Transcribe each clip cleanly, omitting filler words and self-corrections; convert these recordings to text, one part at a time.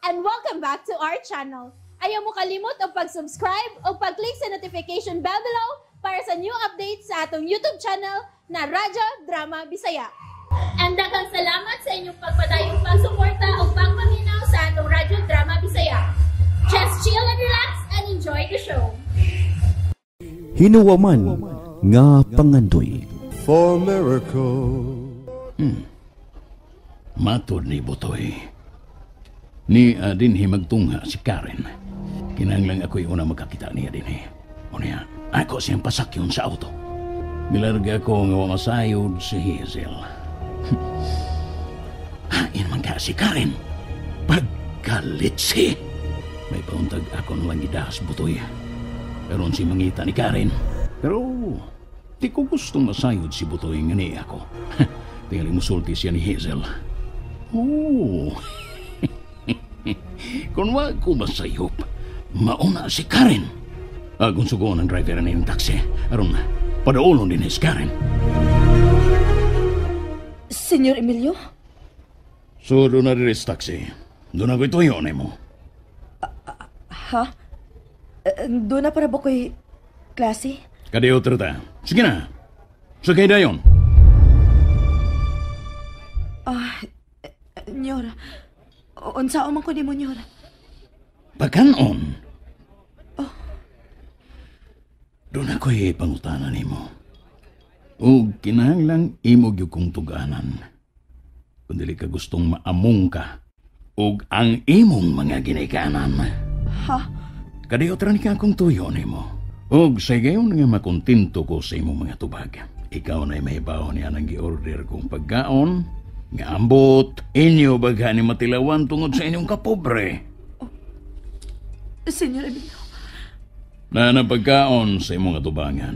And welcome back to our channel. Ayaw mo kalimot og pag-subscribe o pag-click sa notification bell below para sa new updates sa atong YouTube channel na Radyo Drama Bisaya. And daghang salamat sa inyong pagpadayong pagsuporta o pagpaminaw sa atong Radyo Drama Bisaya. Just chill and relax and enjoy the show. Hinuwaman nga pangandoy. For miracle. Matod ni Butoy. Ni dinhi magtungha si Karen. Kinahanglang ako'y una makakita niya dinhi. Unya, ako siyang pasakyon sa auto. Milarga ko nga wa masayod si Hazel. Hain man ka si Karen. Pagkalitsi. May pauntag ako na lang gidahas, Butoy. Pero si mangita ni Karen. Pero di ko gustong masayod si Butoy nga ni ako. Tingali musulti siya ni Hazel. Oh. Kung wa ko masayop, mauna si Karen. Akong sugoon ang driver na yung taxi. Aron, padaulon din si Karen. Senyor Emilio? So, doon na diri sa taxi. Doon ako ituyo na mo. Ha? Doon na para ba ko'y klase? Kadiyo, trata. Sige na. Sakay dayon. Nyor, unsa man ko nimo, Nyor? Pagkanon. Oh. Doon ako'y pangutana nimo. O kinahanglang imo gyud kong tuganan. Kung dili ka gustong maamong ka og ang imong mga ginikanan. Ha? Kadiyo tra ni ka akong tuyo nimo. Og sa gayon nga makontento ko sa imong mga tubag. Ikaw na'y mahibaw niya nang gi-order kong pagkaon, nga ambot, inyo bagha ni matilawan tungod sa inyong kapobre. Oh. Senyor Emilio. Na pagkaon sa imong atubangan.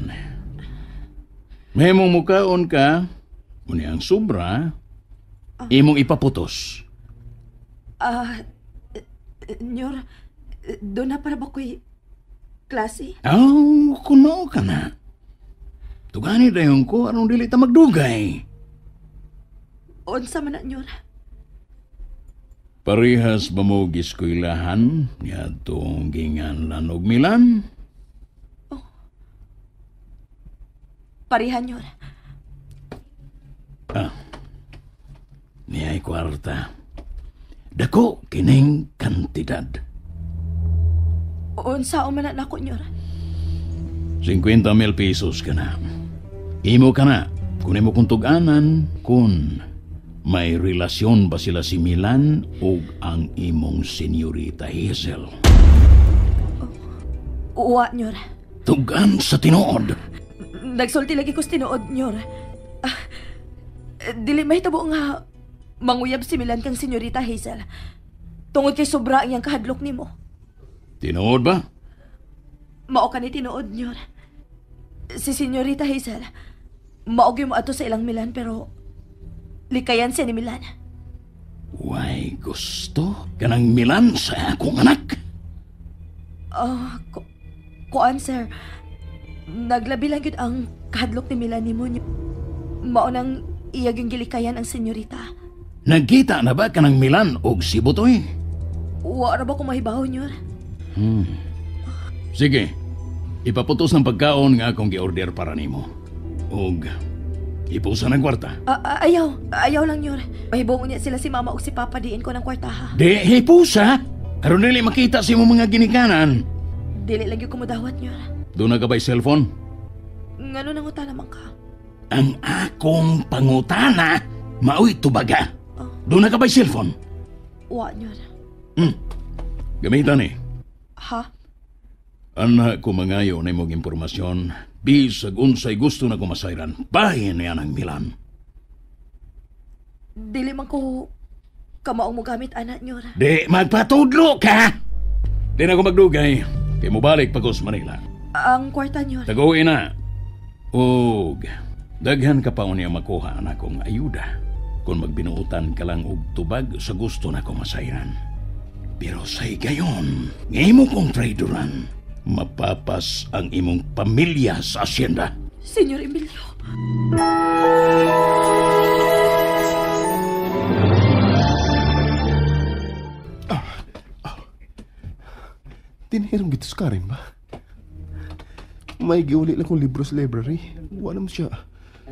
Mahimong mukaon ka, unya ang sobra, imong ipaputos. Nyor, doon na para ba ko'y klase? Aw, kung mao ka na. Tugani dayon ko, anong dili ta magdugay? Unsa man na, Nyor? Parehas ba mo giskuylahan niadtong ginganlan og Milan? Oh. Pareha, Nyor. Ah. Niay kwarta. Dako kining kantidad. Unsa man na nako, Nyor? 50,000 pesos ka na. Imo ka na. Kung imo kong tug-anan, kung may relasyon ba sila si Milan o ang imong senyorita Hazel? Oh, uwa, Nyor. Tugan sa tinuod. Nagsulti lagi ko sa tinuod, Nyor. Dili mahitabo nga manguyab si Milan kang senyorita Hazel. Tungod kay sobra ang iyang kahadlok nimo. Tinuod ba? Mao ka ni tinuod, Nyor. Si senyorita Hazel, maogi mo ato sa ilang Milan pero likayan siya ni Milan. Way gusto kanang Milan sa akong anak? Kuan, sir. Naglabi lang yun ang kahadlok ni Milan ni mo. Maunang iyag yung gilikayan ang senyorita. Nagkita na ba kanang Milan og si Butoy? Wa ra ba ko mahibaw, Nyor? Sige. Ipaputos ng pagkaon nga akong gi-order para nimo. Og ipusa ng kwarta. Ayaw. Ayaw lang, Nyor. Mahibong niya sila si Mama og si Papa diin ko ng kwarta, ha? Di, hipusa! Aron dili makita sa imong mga ginikanan. Dili lang yung kumudawat, Nyor. Doon na ka ba'y cellphone? Ngano nanguta naman ka? Ang akong pangutana, maoy tubaga. Oh. Doon na ka ba'y cellphone? Wa, Nyor. Gamitan eh. Ha? Anak ko mangayo na imong impormasyon. Bisag unsay gusto na kumasayran, bahin niya ng Milan. Dili man ko kamaong mo gamit, anak, Nyor. Di magpatudlo ka! Di na ko magdugay. Kay mobalik pa ko sa Manila. Ang kwarta, Nyor. Taguin na. Og daghan ka pa unya makuha anak kong ayuda. Kung magbinuutan ka lang og tubag sa gusto na kumasayran. Pero sa higayon, nga imo kong traidoran, mapapas ang imong pamilya sa asyenda. Senyor Emilio. Tinhirong gito sa Karen ba? May giuli lang kong libro sa library. Wala mo siya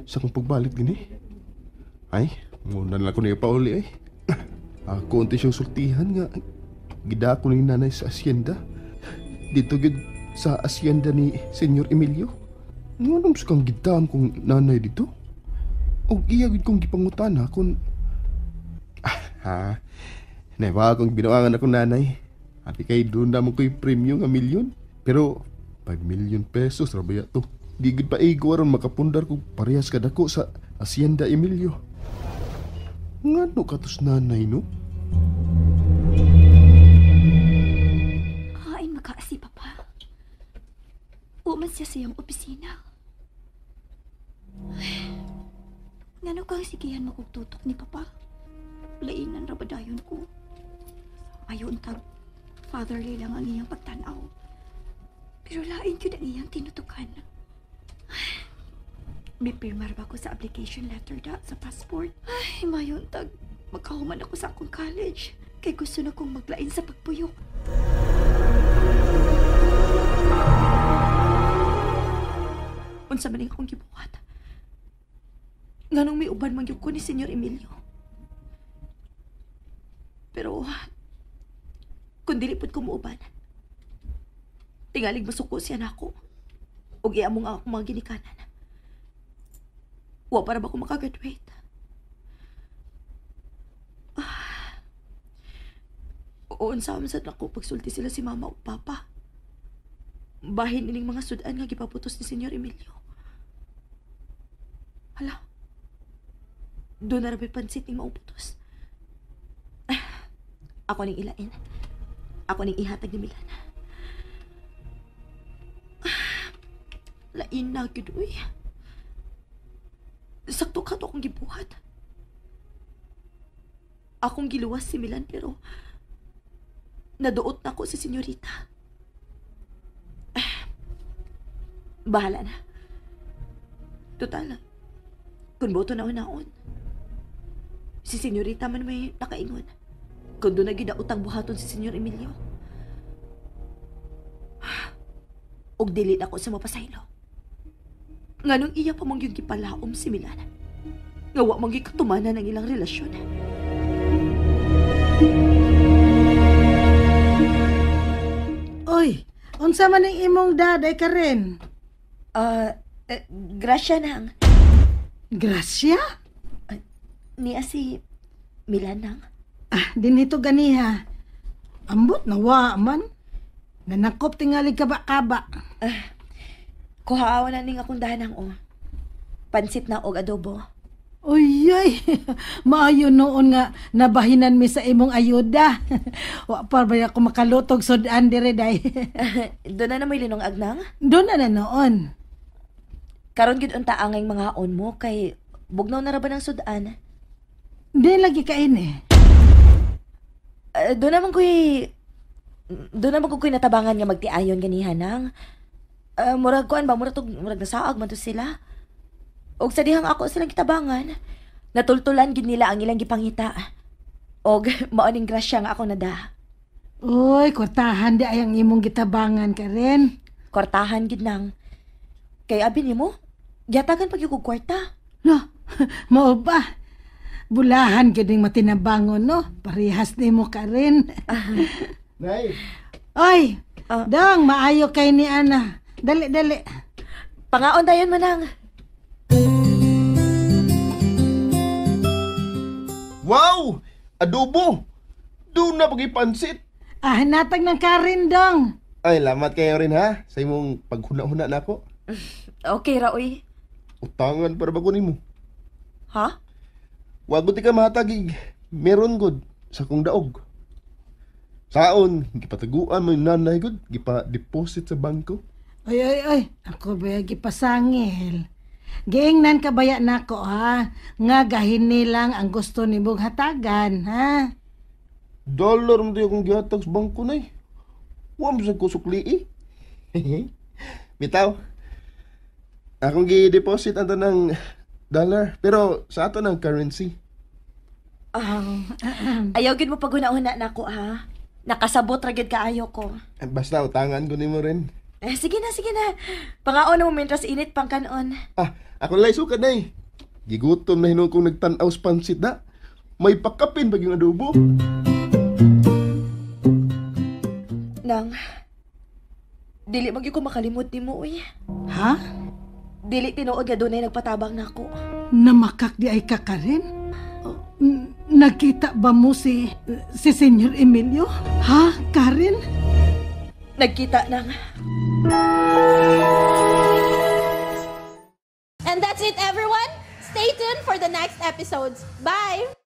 sa akong pagbalik din eh. Ay, muna lang ko niya pauli eh. Ako unti siyang sultihan nga. Gida ko ni nanay sa asyenda. Dito gid sa asyenda ni Senyor Emilio. Nganong sa kang gidam kong nanay dito? O iya gid kong gipangutana kung... Ha? Naiba akong binuangan akong nanay. Ati kay doon naman ko'y premyo nga milyon. Pero 5 million pesos ra ba to. Di gid pa igo aron makapundar kog parehas kadako sa Hacienda Emilio. Ngano katos nanay no? Hain makaasi, Papa. Uman siya sa iyang opisina. Ay, ngano kang sigihan makugtutok ni Papa? Lainan ra ba dayon ko? Ayon tag fatherly lang ang iyang pagtanaw. Pero lain yun ang iyang tinutukan. Ay, may pirma ba ko sa application letter da sa passport? Ay, mayon tag magkahuman ako sa akong college. Kay gusto na kong maglain sa pagpuyok. Unsa man akong gibuhat? Nganong may uban man gyud ko ni Senyor Emilio. Pero kung dili pud ko muuban, tingalig masuko siya nako. Ug iamong ang akong mga ginikanan. Wa para ba ko makagraduate? Unsa man sad nako pagsulti sila si mama ug papa. Bahin ining mga sudan nga gipaputos ni Senyor Emilio. Hala. Doon na rabay pansit ning mauputos. Ako ning ilain. Ako ning ihatag ni Milan. Lain na gyud uy. Sakto ka to akong gibuhat. Akong giluwas si Milan pero naduot na ako si Senyorita. Bahala na. Total, kung boto na naon. Si Senyorita man may nakaingon. Kung doon na gidautang buhaton si Senyor Emilio. Og dili na ako sa mapasaylo. Nganong iya pa mong yung gipalaom si Milan. Nga wa mong gikatumanan ang ilang relasyon. Oy, unsa man ang imong daday ka rin? Grasya nang. Grasya? Niya si Milan nang. Ah, dinito ganiha. Ambot na wa man. Nanakop tingali kaba-kaba. Kuhaawa na ning akong dahanang o. Pansit na og adobo. Uy, ay, maayo noon nga nabahinan mi sa imong ayuda. Wa pa ba ako makalutog sudan dire day. Doon na na may linong agnang? Doon na na noon. Karon gid unta angay mga on mo kay bugnaw na ra ba ng sudan? Di lagi kain eh. Doon naman ko'y natabangan nga magtiayon ganiha nang. Murag kuan ba, murag nasaag man to sila. Og sa dihang ako silang kitabangan, natultulan gid nila ang ilang gipangita. Og mao ning grasya nga ako nada. Uy, kwartahan di ay ang imong gitabangan ka rin. Kwartahan gid nang. Kay abi nimo, gihatagan pag yung kwarta. No, mao ba? Bulahan gid ning matinabangon, no? Parehas nimo ka rin. Nay! Oy, dong, maayo kay ni Ana. Dali, dali. Pangaon dayon manang. Wow! Adobo! Doon na pag-ipansit. Ah, natag ng karin, dong. Ay, lamat kayo rin ha. Sa imong paghuna-huna na ako. Okay ra, uy. Utangan para ba nimo? Ha? Wag mo ti ka mahatagig. Meron god sa kong daog. Saon, gipataguan mo yung nanay god, gipa-deposit sa bangko. Oy, oy, oy. Ako ba gipasangil? Giingnan ka baya nako ha? Nga gahin nilang ang gusto ni mong hatagan, ha? Dollar mo tayo akong gihatag sa bangko na eh. Huwag mo sa kusukli eh. Bitaw, akong gi-deposit ang tanang dollar, pero sa ato ng currency. Ayaw gid mo paghuna-huna nako ha. Nakasabot ra gyud kaayo ko. Eh, basta utangan ko nimo rin. Eh, sige na, sige na. Pangaon na mo mentras init pang kanon. Ah, ako na sukad na eh. Gigutom na hinuon kong nagtan-aw sa pansit na. May pakapin ba yung adobo? Nang, dili man gyud ko makalimot nimo uy. Ha? Dili tinuod nga dunay nagpatabang nako. Namakak di ay ka Karen? Oh, nagkita ba mo si Senyor Emilio? Ha, Karen? Nagkita nang. And that's it, everyone. Stay tuned for the next episodes. Bye!